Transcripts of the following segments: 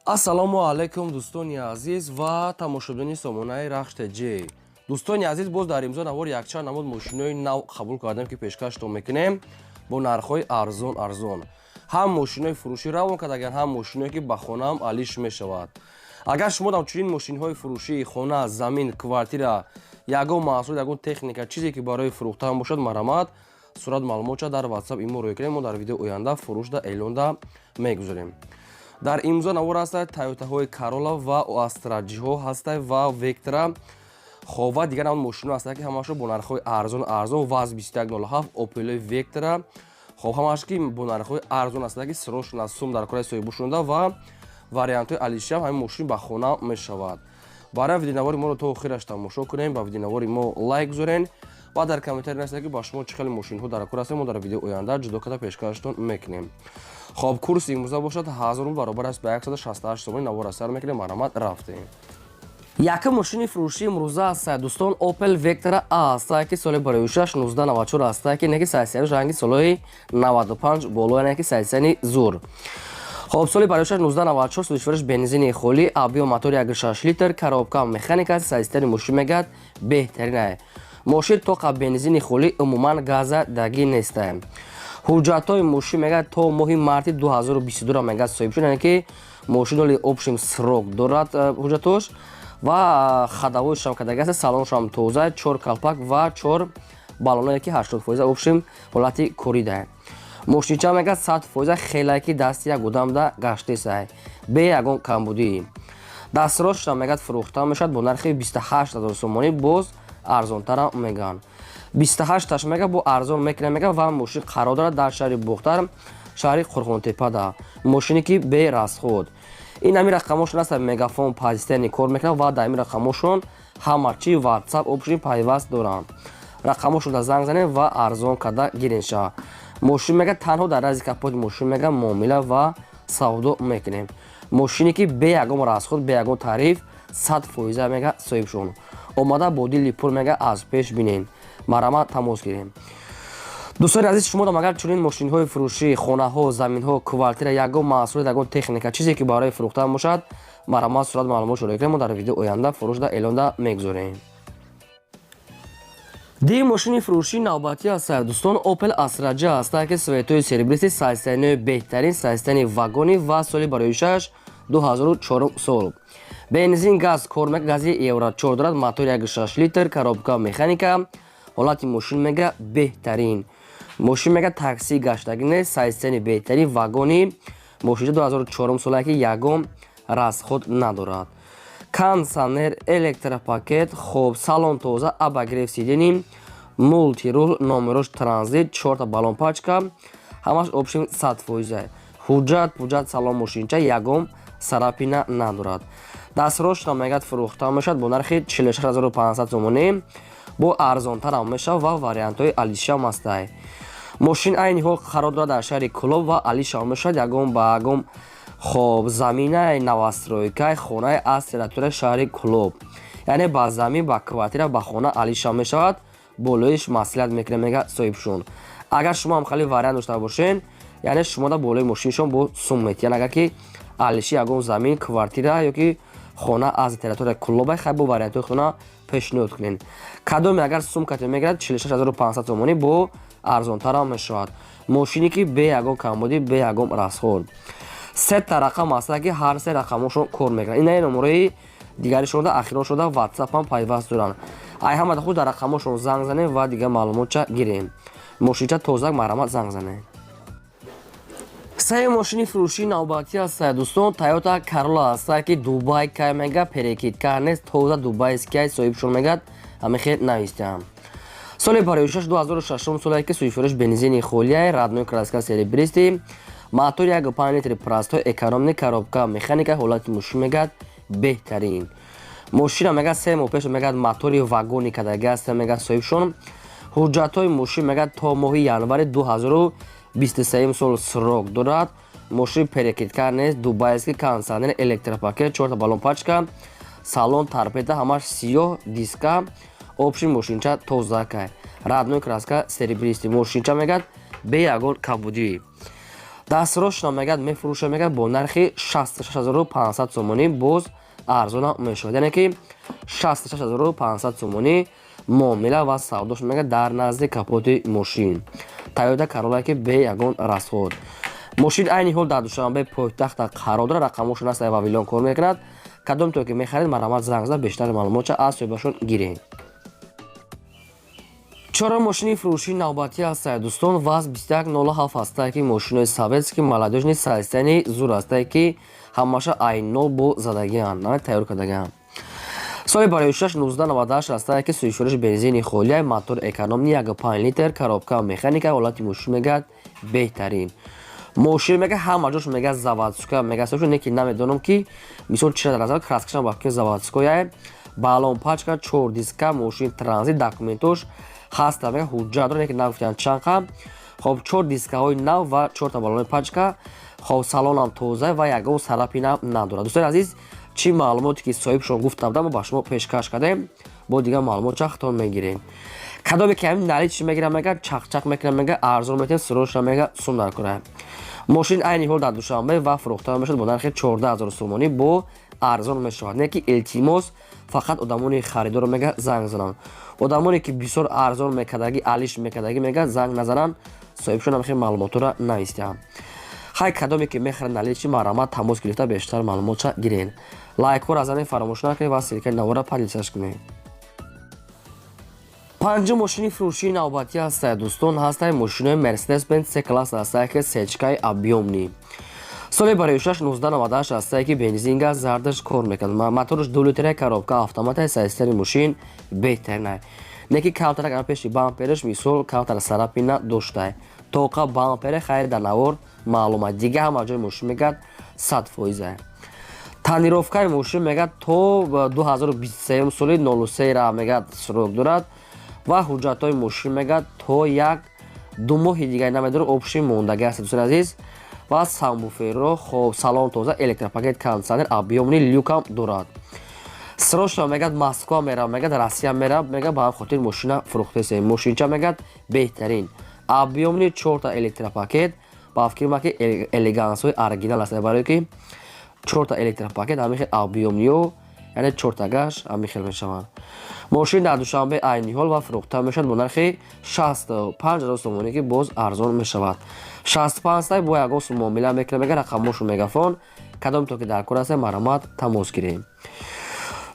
Ассалому алайкум, дӯстони азиз ва тамошобинони сомонаи Рахш ТЖ. Дӯстони азиз, боз дар имзо навор якчанд намуд мошинои нав қабул кардем, ки пешкаштон мекунем бо нархҳои арзон арзон. Ҳам мошинои фурӯшӣ равон кардаган, ҳам мошиное, ки ба хонаам алиш мешавад. Агар шумо дам чунин мошинҳои фурӯшӣ, хона, замин, квартира, ягон маҳсул, ягон техника, чизе ки барои фурӯхтан бошад, марҳамат, сурат маълумотша дар WhatsApp имо рӯй кунем. Мо дар видеои оянда фурӯшда эълонда мегузорем. Дар имзо навор ҳастад Тойотаҳои Карола ва Астраҷиҳо ҳастад ва Вектра, хоб, ва дигар намуд мошино ҳастад, ки ҳамаашо бо нархҳои арзон арзон. ВАЗ 2107, Опелои Вектра, хоб, ҳамааш ки бо нархҳои арзон ҳастад, ки сирошон аз сум дар кораи соҳибушонда ва вариантҳои алишиам ҳамин мошин ба хона мешавад. Барои видеонавори моро то охираш тамошо кунем, ба видеонавори мо лайк гузорен ва дар комментарий нависед, ки ба шумо чӣ хеле мошинҳо дар кор ҳастанд. Мо дар видеои оянда ҷудо карда пешкаштон мекунем. Хоб, курси имрӯза бошад 1000 рубл, баробар аст ба 168 сомонӣ. Навора сар мекунем, марҳамат, рафтем. Якум мошини фурӯшии имрӯза ҳастад, дӯстон, Opel Vectra A ҳастад, ки соли бароюшаш 1994 ҳастад, ки неки сайсияни ранги солҳои 95 боло, яъне ки сайсияни зур. Хоб, соли бароюшаш 1994, сӯзишвориш бензини холӣ, объём мотори 1,6 литр, коробка механика. Сайсияни мошин мегӯяд беҳтаринае. Мошин тоқа бензини холӣ, умуман газа дагӣ нестае. Ҳуҷҷатҳои мошин мегӯяд то моҳи марти 2022 мегӯяд соҳиб шуд, яъне ки мошин оли общем срок дорад ҳуҷҷатҳош ва ходовойшам кардагӣ аст. Салоншам тоза, чор калпак ва чор баллоное, ки 80% общем ҳолати коридае. Мошинча мегӯяд 100% хелае, ки дасти як одамда гаштесай, бе ягон камбудӣ. Дастрошам мегӯяд фурӯхта мешавад бо нархи 28 ҳазор сомонӣ, боз арзонтарам мегӯянд. 28-таш мега бо арзон мекунем мега. Ва мошин қарор дорад дар шаҳри Бохтар, шаҳри Қурғонтепада. Мошине, ки бе расход. Ин ҳамин рақамошон аст, мегафон постоянно кор мекунад ва дар ҳамин рақамошон ҳама чи WhatsApp общий пайваст доранд. Рақамошонда занг занем ва арзон карда гирен ша. Мошин мега танҳо дар рази капоти мошин мега муомила ва савдо мекунем. Мошине, ки бе ягон расход, бе ягон тариф, 100% мега соҳибшон омада бо дили пур мега аз пеш бинен. Марҳамат, тамос гирем. Дӯстони азиз, шумодам агар чунин мошинҳои фурӯшӣ, хонаҳо, заминҳо, квартира, ягон маҳсулот, ягон техника, чизе ки барои фурӯхтан бошад, марҳамат, сурат маълумот шуда кунем. Мо дар видео оянда фурӯшда эълонда мегузорем. Дигар мошини фурӯшии навбатӣ ҳастад, дӯстон, Opel Astra J ҳастад, ки цветои серебристый, состояниеи беҳтарин, состояние вагони ва соли бароишаш 2004 сол. Бензин, газ кор мекунад, гази Евро 4 дорад, мотор 1,6 литр, коробка механика. Ҳолати мошин мега беҳтарин. Мошин мега такси гаштагӣ нест, состояние беҳтарин, вагони. Мошинча 2004 сола, ки ягон расход надорад. Кондиционер, электропакет, хоб, салон тоза, обогрев сидений, мультируль, номерош транзит, чорта баллон пачка, ҳамаш общем 100%. Ҳуҷҷат пуҷҷат салон мошинча ягон царапина надорад. Дастрошна мегӯяд фурӯхта мешавад бо нархи 46 500 сомонӣ, бо арзонтарам мешавад ва вариантҳои алишам ҳастай. Мошин айни ҳол қарор дорад дар шаҳри Кӯлоб ва алишам мешавад ягон ба ягон, хоб, заминаи новостройкаи хонаи аз территорияи шаҳри Кӯлоб, яъне ба замин, ба квартира, ба хона алишам мешавад. Болоиш маслиҳат мекунем, мега соҳибшон. Агар шумо ҳам хеле вариант дошта бошен, яъне шумо да болои мошиншон бо сум метиҳанд, агар ки алиши ягон замин, квартира ё ки хона аз территорияи Кӯлоба, хай, бо вариантҳои хона пешниҳод кунед. Кадоме агар сум кате мегирад, 46 500 сомонӣ, бо арзонтарам мешавад. Мошине, ки бе ягон камбудӣ, бе ягон расход. Сета рақам ҳастанд, ки ҳар се рақамошон кор мекунанд. Ина номерои дигари шуда, ахирон шуда, WhatsApp ҳам пайваст доранд. Ай ҳамада худ дар рақамошон занг занем ва дигар маълумотча гирем. Мошинча тозак, марҳамат, занг занем. Сеюм мошини фурӯшии навбатӣ ҳастад, дӯстон, Тойота Карола ҳастад, ки Дубай кай мега, перекидка нест, тоза дубайскай. Соҳибшон мегӯяд ҳамин хел навистиам. Соли бароишаш 2006 соле, ки сӯзишвориш бензини холияй, родной краска серебристый, мотор 1,5 литри, простой, экономный, коробка механика. Ҳолати мошин мегӯяд беҳтарин. Мошина мегӯяд 3 моҳ пеш мегӯяд мотори вагони кадаги аст, мегӯяд соҳибшон. Ҳуҷҷатҳои мошин мегӯяд то моҳи январи 2023 сол срок дорад. Мошин перекидка нест, дубайский, кондиционер, электропакет, чорта баллон пачка, салон торпеда, ҳамаш сиёҳ диска, общий мошинча тозакай, родной краска серебристый. Мошинча мегӯяд бе ягон камбудӣ. Дастрошна мегӯяд, мефурӯша, мегӯяд, бо нархи 66 500 сомонӣ, боз арзона мешавад, яъне ки 66 500 сомонӣ муомила ва савдош, мегӯяд, дар назди капоти мошин. Тойота Королла, ки бе ягон расход. Мошин айни ҳол дар Душанбе, пойтахта қарор дорад. Рақамошон аст, Вавилон кор мекунад. Кадом то ки мехаред, марҳамат, занг зада, бештари маълумотша аз соҳибашон гиред. Чорум мошини фурӯшии навбатӣ ҳастае, дӯстон, ВАЗ 2107 ҳастае, ки мошинои советский, молодёжный, состояние зур ҳастае, ки ҳамаша айнол бо задагианд, тайёр кардагианд. Соли бароишаш 1998 ҳастае, ки сӯзишвориш бензини холия, мотор экономный, 1,5 литр, коробка механика. Ҳолати мошин, мегӯяд, беҳтарин. Мошин, мега, ҳама ҷош, мега, заводская, мега, не ки намедонам, ки мисол чира дар назар, краскашам ба ки заводская, баллон, пачка, чор диска. Мошин транзит, документош ҳаста, мега, ҳуҷҷат дорад, ки нагуфтиям чанд қа. Хоб, чор дискаҳои нав ва чорта баллони пачка. Хоб, салонам тоза ва ягон царапина надорад. Дӯстони азиз, чӣ маълумоте ки соҳибшон гуфта будам, мо ба шумо пешкаш кардем. Бо дигар маълумот чахтон мегирем. Кадоме ки ҳамин наличный мегирам, мега, чақчақ мекунам, мега, арзон метем, срочно, мега, сум накунам. Мошин айни ҳол дар Душанбе ва фурӯхта мешавад бо нархи 14 000 сомонӣ, бо арзон мешавад. Не ки, илтимос, фақат одамони харидорро, мега, занг зананд. Одамоне ки бисёр арзон мекардагӣ, алиш мекардагӣ, мега, занг назананд. Соҳибшон ҳам хеле маълумотҳоро навистиҳанд. Хай, кадоме ки мехарад наличный, марҳамат, тамос гирифта, бештар маълумотша гирен. Лайкҳоро занед, фаромӯш накунед ва ссылкаи навора поделиться кунед. Панҷум мошини фурӯшии навбатӣ ҳастае, дӯстон, ҳастае мошинои Мерседес Бенз С класс ҳастае, ки сечкаи объёмный, соли бароишаш 1998 ҳастае, ки бензин, газ зардаш кор мекунад, моторш 2 литра, коробка автомата. Состояние мошин беҳтаринай, не ки камтарак пеши бампераш, мисол, камтар царапина доштае, тоқа бампере. Хайр, дар навор маълума. Дига ҳама ҷои мошин, мегӯяд, 100%. Тонировкаи мошин, мегӯяд, то 2023 соли 03 ра, мегӯяд, срок дорад ва ҳуҷҷатҳои мошин, мегӯяд, то як ду моҳи дигари намедонам, общий мондагӣ аст, дӯстони азиз. Ва сабвуферро, хоб, салон тоза, электропакет, кондитсионер, объёмный, люкам дорад. Срочно, мегӯяд, Москва мерав, мегӯяд, Россия мерав, мегӯяд, ба ҳам хотир мошина фурӯхтесем. Мошинча, мегӯяд, беҳтарин, объёмный, чорта электропакет. Ба фикри ман, ки элегансҳои оригинал аст, барое ки чорта электропакет ҳамин хел объёмныйё, яъне чортагаш ҳамин хел мешаванд. Мошин дар Душанбе айни ҳол ва фурӯхта мешавад бо нархи 65 000 сомонӣ, ки боз арзон мешавад. 65 сай бо ягон сум муомила мекунад, мега, рақамҳошу мегафон. Кадом то ки дар кор аст, марҳамат, тамос гирем.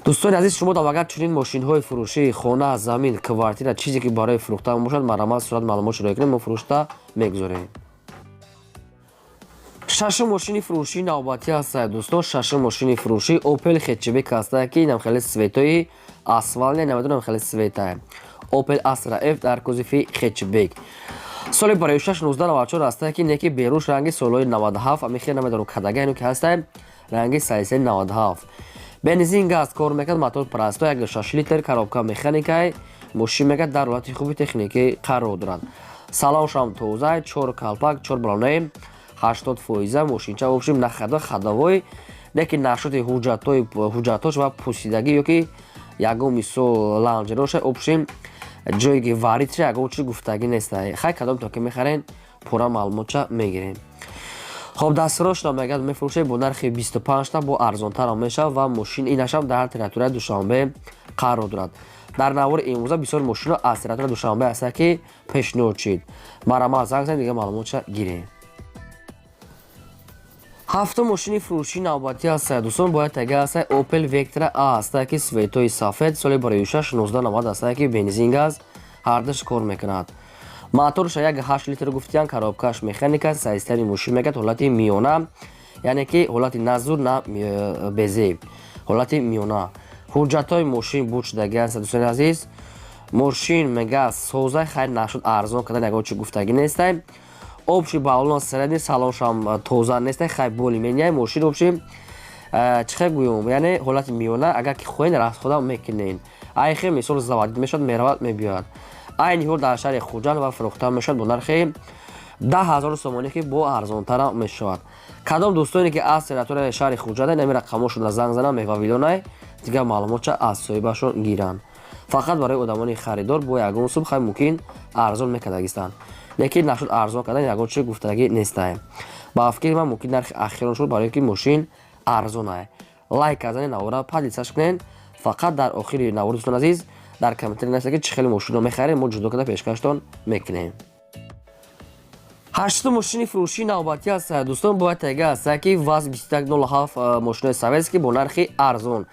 Дӯстони азиз, шумо дам агар чунин мошинҳои фурӯшии, хона, замин, квартира, чизе ки барои фурӯхтан бошад, марҳамат, сурат, маълумот шуроя кунем, мо фурӯшта мегузорем. Шашум мошини фурӯшии навбатӣ ҳастад, дӯстон. Шашум мошини фурӯшӣ Опел хэтчбек ҳастад, ки инам хеле цветои асфальтный, намедонам, хеле цвета. Опел Астра Ф дар кузови хэтчбек, соли барои 1994 ҳастад, ки неки беруш ранги солҳои 97, ами хел намедонам, кадага ино ки ҳастад, ранги сайсаи 97. Бензин, газ кор мекард, мотор простой, 1,6 литр, коробка механикай. Мошин, мегӯяд, дар ҳолати хуби техникӣ қарор дорад, салоншам тоза, чор калпак, чор балонаи 80%. Мошинча вообщем на хода, ходовой, лекин нашоти ҳуҷҷатҳош ва пусидагӣ ё ки ягон, мисол, лонжероша, общем, ҷое ки варидша, ягон чи гуфтагӣ нест. Хай, кадом то ки мехарен, пурра маълумотша мегирем. Хоб, дастрошро, мегӯяд, мефурӯшед бо нархи 25 та, бо арзонтарам мешавад. Ва мошин инашам дар территорияи Душанбе қарор дорад. Дар навори имрӯза бисёр мошинҳо аз территорияи Душанбе ҳастанд, ки пешниҳод шид. Марҳамат, занг занед, дига маълумотша гирем. Ҳафтум мошини фурӯшии навбатӣ ҳастад, дӯстон, бояд тага ҳастад Opel Vectra A ҳастад, ки цветои сафед, соли барои 1990 ҳастад, ки бензин, газ ҳардаш кор мекунад, моторша 1,8 литр гуфтиян, коробкаш механика. Состояние мошин, мегӯяд, ҳолати миёна, яъне ки ҳолати на зур, на безеб, ҳолати миёна. Ҳуҷҷатҳои мошин буд шудагӣ аст, дӯстони азиз. Мошин, мега, соза. Хайр, нашуд арзон кардан, ягон чи гуфтагӣ нестай. Общий баллон средний, салоншам тоза нестай. Хай, более-менее мошин, общий, чӣ хел гӯём, яъне ҳолати миёна. Агар ки хоҳед, расхода мекунед. Айхе, мисол, заводить мешавад, меравад, мебиёяд. Айни ҳол дар шаҳри Хуҷанд ва фурӯхта мешавад бо нархи 10 000 сомонӣ, ки бо арзонтарам мешавад. Кадом дӯстоне ки аз территорияи шаҳри Хуҷанд, нами рақамошонро занг зананд, мевавилонай, дигар маълумотша аз соҳибашон гиранд. Фақат барои одамони харидор. Бо ягон сум, хай, мумкин арзон мекардагистанд, лекин нашуд арзон кардан, ягон чи гуфтагӣ нестай. Ба фикри ман, мумкин нархи ахирон шуд, барое ки мошин арзон. Лайк кардани навора, поделиться кунед. Фақат дар охири навор, дӯстон азиз, дар комментарий нависед, ки чӣ хеле мошинро мехарем, мо ҷудо карда пешкаштон мекунем. Ҳаштум мошини фурӯшии навбатӣ аст, дӯстон, бояд тега аст, ки ВАЗ 2107, мошинои советский бо нархи арзон.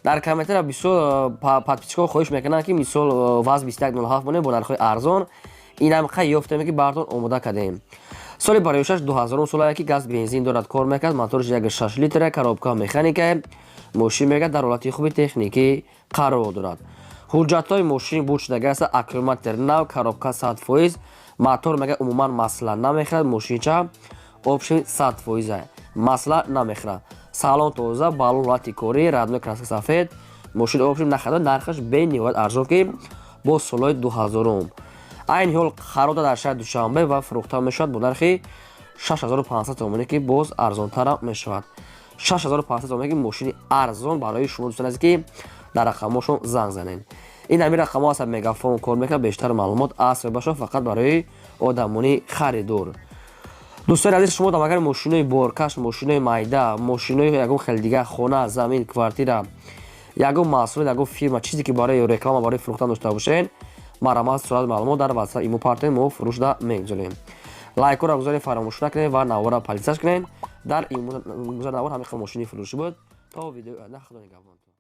Дар комментария бисёр подписчикҳо хоҳиш мекунанд, ки мисол ВАЗ 2107 монем бо нархҳои арзон. Инам қай ёфтем, ки баъдон омода кардем. Соли бароишаш 2000 солае, ки газ, бензин дорад, кор мекард, моторш 1,6 литра, коробка механика. Мошин мегӯяд, дар ҳолати хуби техникӣ қарор дорад. Ҳуҷҷатҳои мошин буд шудага аст, аккумулятор нав, коробка 100%, мотор мега умуман масла намехӯрад. Мошинча общем 100%-а, масла намехӯрад. Салон тоза, балон ҳолати корӣ, родной краска сафед. Мошин общем нахарда, нархаш бениҳоят арзон, ки бо солҳои 2000-ум. Айни ҳол харода дар шаҳри Душанбе ва фурӯхта мешавад бо нархи 6500 сомонӣ, ки боз арзонтарам мешавад. 6500 сомонӣ, ки мошини арзон барои шумо, дӯстон азиз, ки дар рақамҳошон занг занед. Ин ҳамин рақамҳо аст, Мегафон кор мекунад. Бештар маълумот аст бошад фақат барои одамони харидор. Дӯстони азиз, шумо агар мошинои боркаш, мошинои майда, мошинои ягон хел дига, хона, замин, квартира, ягон маҳсулот, ягон фирма, чизе ки барои реклама, барои фурӯхтан дошта бошед, марҳамат, сурат, маълумот дар WhatsApp, имо партоед, мо фурӯшда мегузорем. Лайкҳоро гузоред, фаромӯш накунед ва навора поделиться кунед. Дар имрӯза навор ҳамин хел мошини фурӯшӣ буд. То видеои оянда, худо нигаҳбонтон.